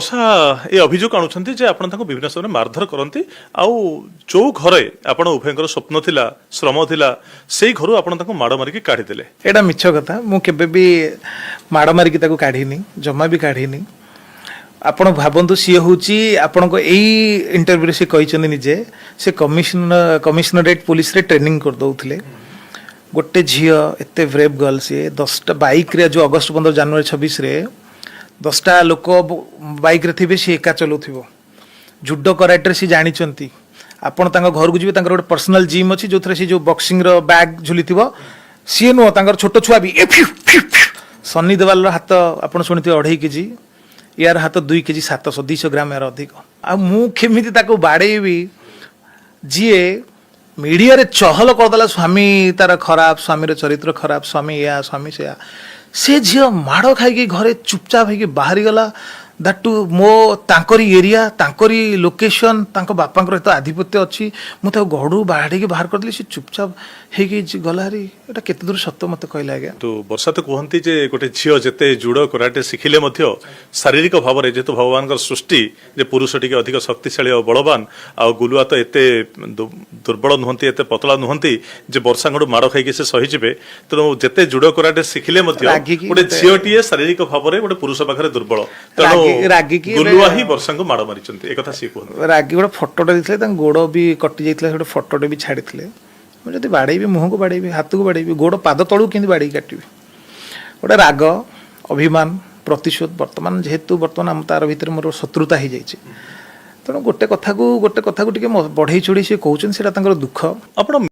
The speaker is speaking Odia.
ବର୍ଷା ଏ ଅଭିଯୋଗ ଆଣୁଛନ୍ତି ଯେ ଆପଣ ତାଙ୍କୁ ବିଭିନ୍ନ ସମୟରେ ମାରଧର କରନ୍ତି, ଆଉ ଯୋଉ ଘରେ ଆପଣ ଉଭୟଙ୍କର ସ୍ୱପ୍ନ ଥିଲା, ଶ୍ରମ ଥିଲା, ସେଇ ଘରୁ ଆପଣ ତାଙ୍କୁ ମାଡ଼ ମାରିକି କାଢିଦେଲେ। ଏଇଟା ମିଛ କଥା। ମୁଁ କେବେ ବି ମାଡ଼ ମାରିକି ତାକୁ କାଢ଼ିନି, ଜମା ବି କାଢ଼ିନି। ଆପଣ ଭାବନ୍ତୁ, ସିଏ ହେଉଛି ଆପଣଙ୍କ ଏଇ ଇଣ୍ଟରଭ୍ୟୁରେ ସେ କହିଛନ୍ତି ନିଜେ, ସେ କମିଶନରେଟ୍ ପୋଲିସରେ ଟ୍ରେନିଂ କରିଦେଉଥିଲେ। ଗୋଟେ ଝିଅ, ଏତେ ବ୍ରେଭ୍ ଗର୍ଲ, ସିଏ 10ଟା ବାଇକ୍ରେ, ଯେଉଁ ଅଗଷ୍ଟ 15, ଜାନୁଆରୀ 26ରେ 10ଟା ଲୋକ ବାଇକ୍ରେ ଥିବେ, ସିଏ ଏକା ଚଲାଉଥିବ। ଜୁଡୋ, କରାଟେରେ ସିଏ ଜାଣିଛନ୍ତି। ଆପଣ ତାଙ୍କ ଘରକୁ ଯିବେ, ତାଙ୍କର ଗୋଟେ ପର୍ସନାଲ ଜିମ୍ ଅଛି, ଯେଉଁଥିରେ ସେ ଯେଉଁ ବକ୍ସିଂର ବ୍ୟାଗ୍ ଝୁଲିଥିବ। ସିଏ ନୁହଁ, ତାଙ୍କର ଛୋଟ ଛୁଆ ବି ଏ ଫିଉ ଫିଉ ଫିଉ। ସନି ଦେୱାଲର ହାତ ଆପଣ ଶୁଣିଥିବେ 2.5 କେଜି, ୟାର ହାତ 2 କେଜି 700, 200 ଗ୍ରାମ ଏହାର ଅଧିକ। ଆଉ ମୁଁ କେମିତି ତାକୁ ବାଡ଼େଇବି? ଯିଏ ମିଡ଼ିଆରେ ଚହଲ କରିଦେଲା, ସ୍ୱାମୀ ତାର ଖରାପ, ସ୍ୱାମୀର ଚରିତ୍ର ଖରାପ, ସ୍ୱାମୀ ଏୟା, ସ୍ୱାମୀ ସେୟା, ସେ ଝିଅ ମାଡ଼ ଖାଇକି ଘରେ ଚୁପଚାପ ହେଇକି ବାହାରିଗଲା। That two ମୋ ତାଙ୍କରି ଏରିଆ, ତାଙ୍କରି ଲୋକେସନ୍, ତାଙ୍କ ବାପାଙ୍କର ଏତେ ଆଧିପତ୍ୟ ଅଛି। ମୁଁ ତାକୁ ଘରୁ ବାହାରିକି ବାହାର କରିଦେଲି, ସେ ଚୁପଚାପ ହେଇକି ଗଲା ହାରି। ଏଇଟା କେତେ ଦୂର ସତ ମୋତେ କହିଲେ ଆଜ୍ଞା? ତ ବର୍ଷା ତ କୁହନ୍ତି ଯେ ଗୋଟେ ଝିଅ ଯେତେ ଜୁଡୋ, କରାଟେ ଶିଖିଲେ ମଧ୍ୟ ଶାରୀରିକ ଭାବରେ ଯେହେତୁ ଭଗବାନଙ୍କର ସୃଷ୍ଟି ଯେ ପୁରୁଷ ଟିକେ ଅଧିକ ଶକ୍ତିଶାଳୀ ଆଉ ବଳବାନ, ଆଉ ଗୁଲୁଆ ତ ଏତେ ଦୁର୍ବଳ ନୁହନ୍ତି, ଏତେ ପତଳା ନୁହନ୍ତି ଯେ ବର୍ଷାଙ୍କଠୁ ମାଡ଼ ଖାଇକି ସେ ସହିଯିବେ। ତେଣୁ ଯେତେ ଜୁଡୋ, କରାଟେ ଶିଖିଲେ ମଧ୍ୟ ରାଗିକି ଗୋଟେ ଝିଅଟିଏ ଶାରୀରିକ ଭାବରେ ଗୋଟେ ପୁରୁଷ ପାଖରେ ଦୁର୍ବଳ। ତେଣୁ ରାଗିକି ଗୁଲୁଆ ହିଁ ବର୍ଷାଙ୍କୁ ମାଡ଼ ମାରିଛନ୍ତି, ଏକଥା ସିଏ କୁହନ୍ତି। ରାଗି ଗୋଟେ ଫଟୋଟେ ଦେଇଥିଲେ, ତାଙ୍କ ଗୋଡ଼ ବି କଟି ଯାଇଥିଲା, ଗୋଟେ ଫଟୋଟେ ବି ଛାଡ଼ିଥିଲେ। ମୁଁ ଯଦି ବାଡ଼େଇବି, ମୁହଁକୁ ବାଡ଼େଇବି, ହାତକୁ ବାଡ଼େଇବି, ଗୋଡ଼ ପାଦ ତଳକୁ କେମିତି ବାଡ଼େଇକି କାଟିବି? ଗୋଟେ ରାଗ, ଅଭିମାନ, ପ୍ରତିଶୋଧ। ବର୍ତ୍ତମାନ ଯେହେତୁ ବର୍ତ୍ତମାନ ଆମ ତାର ଭିତରେ ମୋର ଶତ୍ରୁତା ହେଇଯାଇଛି, ତେଣୁ ଗୋଟେ କଥାକୁ ଟିକେ ବଢ଼େଇ ଚଢ଼େଇ ସେ କହୁଛନ୍ତି, ସେଇଟା ତାଙ୍କର ଦୁଃଖ। ଆପଣ